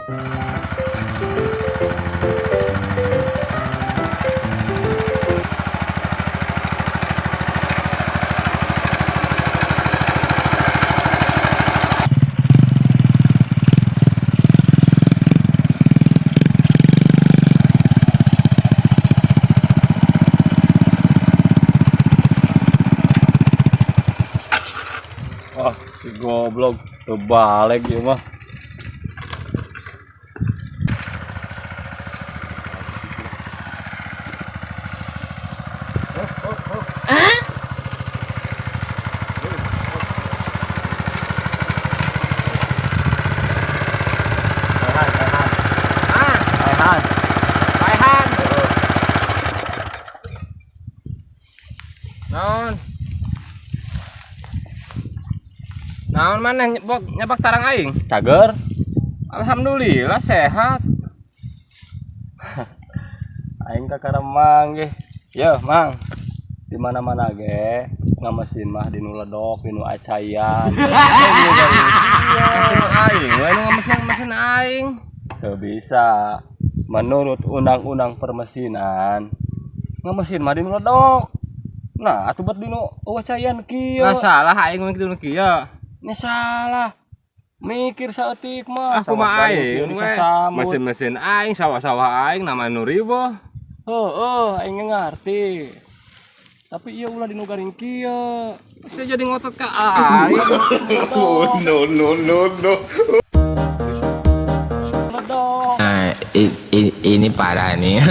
Ah, si goblok terbalik ieu mah. Tahan, tahan. Ah, Tahan. Paehan. Naon? Naon maneh nyebok nyabak tarang aing? Cager. Alhamdulillah sehat. Aing kakara manggih. Yo, Mang. Di mana-mana ge ngamesin mah di nu ledok, di nu acayan. Mesin aing, we nu mesin mesin aing. Teu bisa. Menurut undang-undang permesinan, ngamesin mah di nu ledok. Nah, atuh bet di nu acayan kieu. Lah salah aing mah kitu nu kieu. Ini salah. Mikir saeutik mah. Ah, kumaha Sawah garing kieu aing we. disasamut. Mesin-mesin aing, sawah-sawah aing nama nu ribuh. Heeh, aing ngarti. Tapi iya ulah di nu garing kieu. Saya jadi ngotot ka aing. Oh, no, no, no, no. Ledok. Nah, ini parah nih.